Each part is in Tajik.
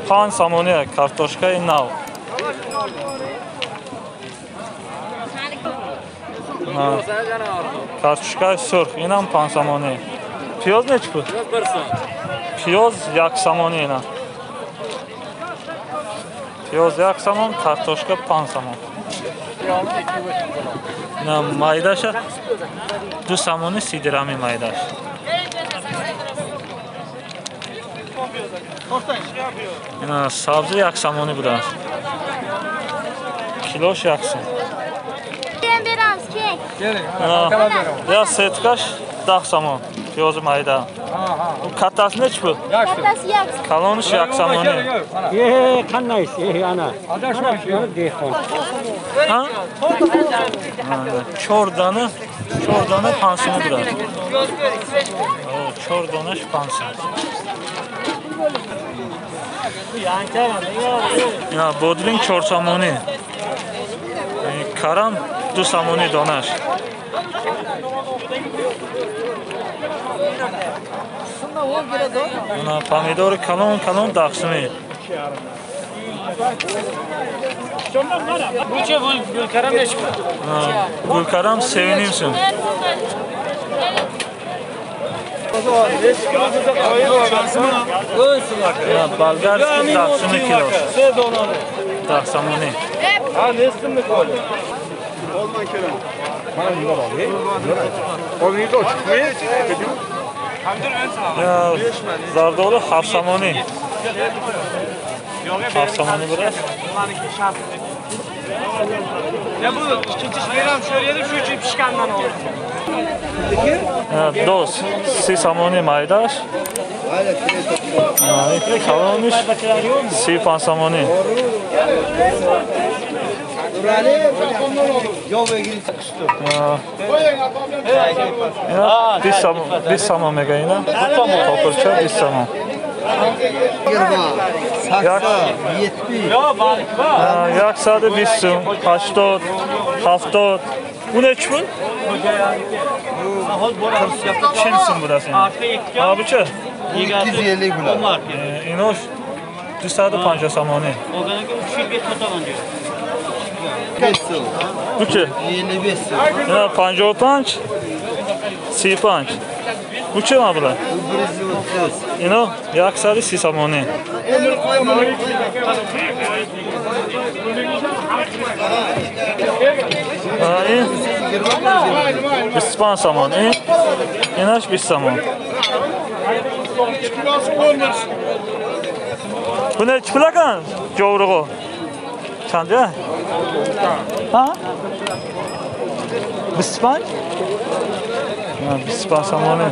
5 сомонӣ картошкаи нав. Картошкаи сурх инам 5 сомонӣ. Пиёз нечи пул? Пиёз 1 сомонӣ ина. Пиёз 1 сомон, картошка 5 сомон. На майдаша 2 сомонӣ 30 дирами майдаш. Ина сабзи 1 сомонӣ будааст. Килош 1 сом. Я сеткаш 10 сомон. Пиёзи майда. Каттasi nechi pul? Kattasi 1. Калониш 1 сомонӣ. Qanday? Ana. Dehqon. Ha? 4 dona, 4 dona 5 сом будааст. 4 донаш 5 сом. Ина бодринг 4 сомонӣ. Карам 2 сомонӣ донаш. Ина помидори калон калон 10 сомонӣ. Гулкарам 3.5 сом. Болгарский 10 сомонӣ килош. 10 сомонӣ. Зардолу 7 сомонӣ. 7 сомонӣ будааст. Доз 30 сомонӣ майдаш. Калониш 35 сомонӣ. Ина 20 сомон мега ина. Топурча 20 сомон. 120 сум, 80, 70. Bu nechi pul? 40 сум будааст ина. Abi чӣ? 250 bular. Инош 250 сомонӣ. Bu чӣ? 55 сум. Ина 55, 35. Bu чӣ маблағ? Ино 130 сомонӣ. Ин 25 сомон. Инаш 20 сомон. Bu nechi pul ekan jovrug'i? Qancha? Ha? 25? 25 сомонӣ.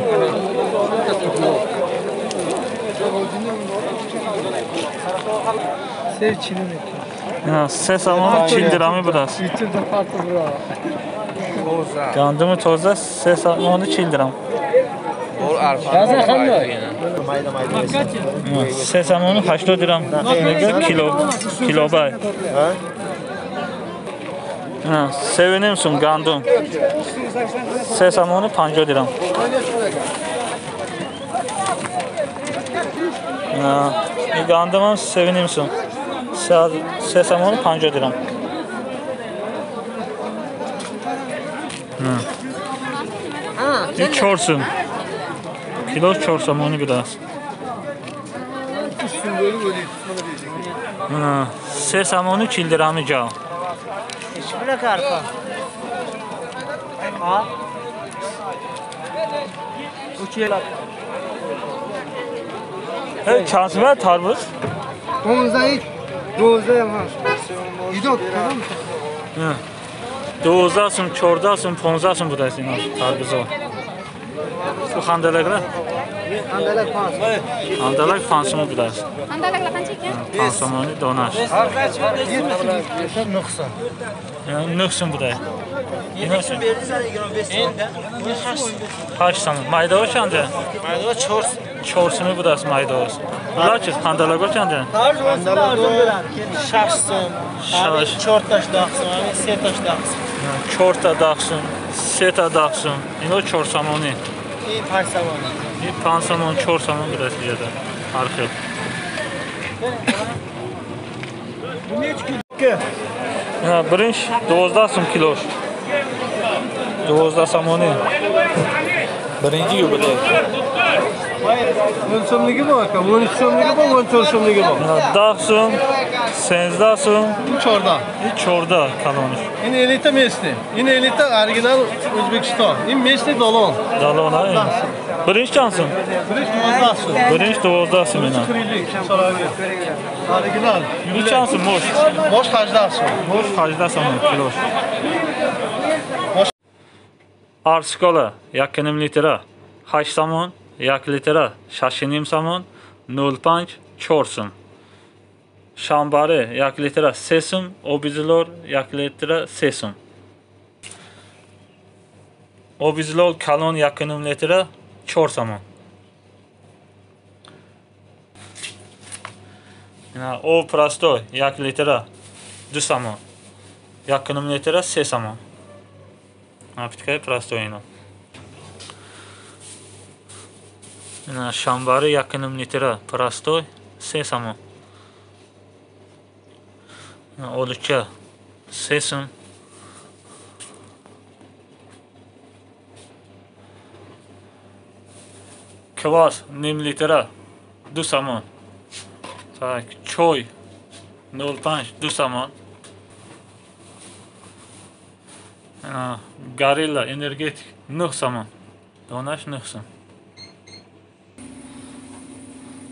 3 сомон 40 дирами будааст. Гандуми тоза 3 сомони 40 дирам. 3 сомони 80 дирам мега кило килобай. 3.5 сум гандум. 3 сомони 50 дирам. Ин гандумам 3.5 сум. 3 сомони 50 дирам. Ин 4 сум. Кило 4 сомонӣ будааст. 3 сомони 40 дирами ҷав. Чанд сум тарбуз? 15, 12 12 сум, 14 сум, 15 сум будааст ино тарбузо. Bu xandalaqlar? Xandalaq 5. Xandalaq 5 сом будааст. Xandalaqlar qancha ekan? 5 сомонӣ донаш. 9 сом. 9 сом будааст. 8 сом. Майдао чанда? Майдао 4 сом. 4 сомӣ будааст майдао. Bular чӣ? Xandalaqlar чанда? Xandalaqlar 6 сом. 6. 4 taş 10 сом, 3 taş 10 сом. 4 та 10 сом, 3 та 10 сом. Ино 4 сомонӣ. Ин 5 сомонӣ. Ин 5 сомон, 4 сомон будааст иҷода. Ҳар хел. Birinç 12 сум килош. 12 сомонӣ. Birinci yubiley. 10 so'mligi bor aka, 13 so'mligi bor, 14 so'mligi bor. 10 сум, 13 сум, 14. 14 kalonish. In elita mesni. In elita original O'zbekiston. In mesni dolon. Dolon, ha. Birinchi chansın? Birinchi 12 so'm. Birinchi 12 so'm ina. Original. Necha so'm mosh? Mosh 18 so'm. Mosh 18 so'm kilosh. Arskola 1,5 litра 8 сомон, 1 литра 6,5 сомон, 0,5 4 сом. Шамбаре 1 литра 3 сом, обизлор 1 литра 3 сом. Обизлор калон 1,5 литра 4 сомон. Ина об простой 1 литра 2 сомон. 1,5 литра 3 сомон. Напиткаи простой ина. Ина шамбаре 1,5 литра простой 3 сомон. Олуча 3 сом. Квас 0,5 литра 2 сомон. Так, чой 0,5 2 сомон. Горилла энергетик 9 сомон. Донаш 9 сом.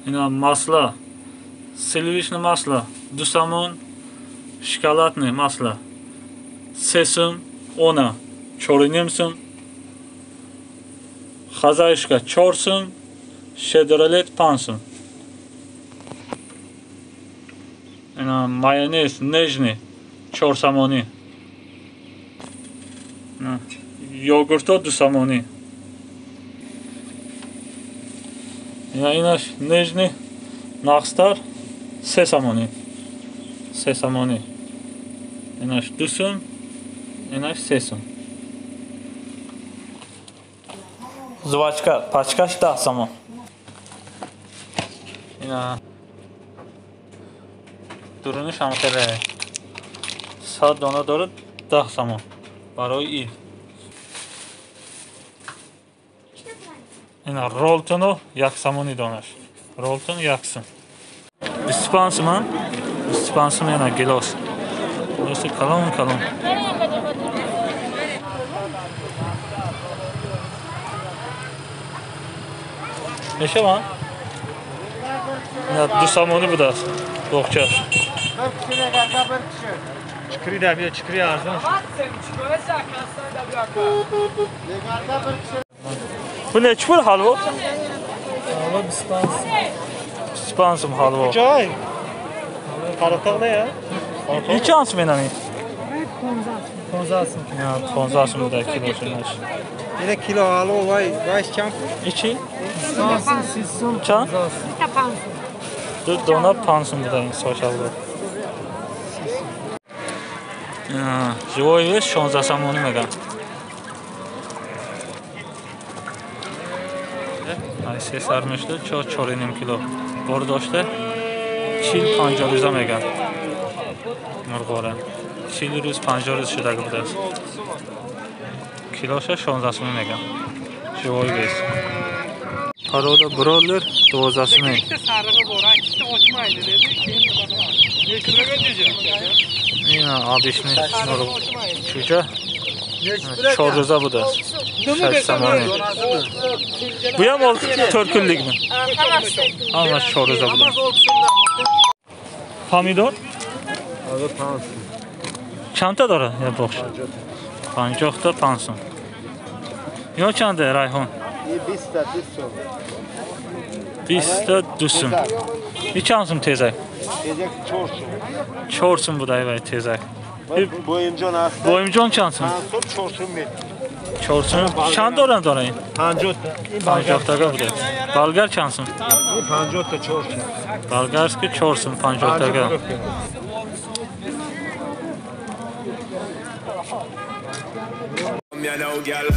Ина масло, сливочное масло 2 сомон, шоколадное масло 3 сом, она 4,5 сом, хозяюшка 4 сом, щедролет 5 сом. Ина майонез нежный 4 сомони. Йогурто 2 сомони. Ина инаш нежный нақстар 3 сомони. 3 сомони. Инаш 2 сом, инаш 3 сом. Жвачка, пачкаш 10 сомон. Ина дуруниш ҳам хеле 100 дона дорад 10 сомон барои ид. Ина ролтоно 1 сомони донаш. Ролтон 1 сом. 25 сомон, 25 сом ина гилос. Гилоси калон калон. Мешавад? Ина 2 сомони будааст. Боғчаш. Чикри да бия, чикри арзон. Bu neçə pul halvo? Halvo 25 сом. 25 сом halvo. Joy. Qarataq da ya. Neçə сом inami? 15 сом. Ya 15 сом da kilosunu. Yine kilo halvo vay, vay çam. İki? 5 сом, 6 сом. Çam? Dona 5 сом da insoş halvo. Живой вес 16 сомонӣ меган. Ай се сар мешуда 4,5 кило. Бор дошта 40-50 рӯза меган. Мурғора. 40 рӯз 50 рӯз шудаги будааст. Килоша 16 сомонӣ меган. Живой вес. Порода бройлер 12 сомонӣ. Ина обычный мурғ чӯҷа 4 рӯза будааст. 6 сомонӣ. Bu ham 4 kunlikmi? Hammasi 4 рӯза будааст. Помидор? Чандта дорад я боғч? 50 та 5 сом. Ё чанда райҳон? 20 та 2 сом. И чанд сом тезак? Tezek 4 сом. 4 сом будай вай тезак. Боимҷон аст. Боимҷон чанд сом? 5 сом 4 сом мет. 4 сом. Чанд доран дора ин? 50 та. 50 тага будай. Болгар чанд сом? 50 та 4 сом. Болгарский 4 сом 50 тага. You know, girl.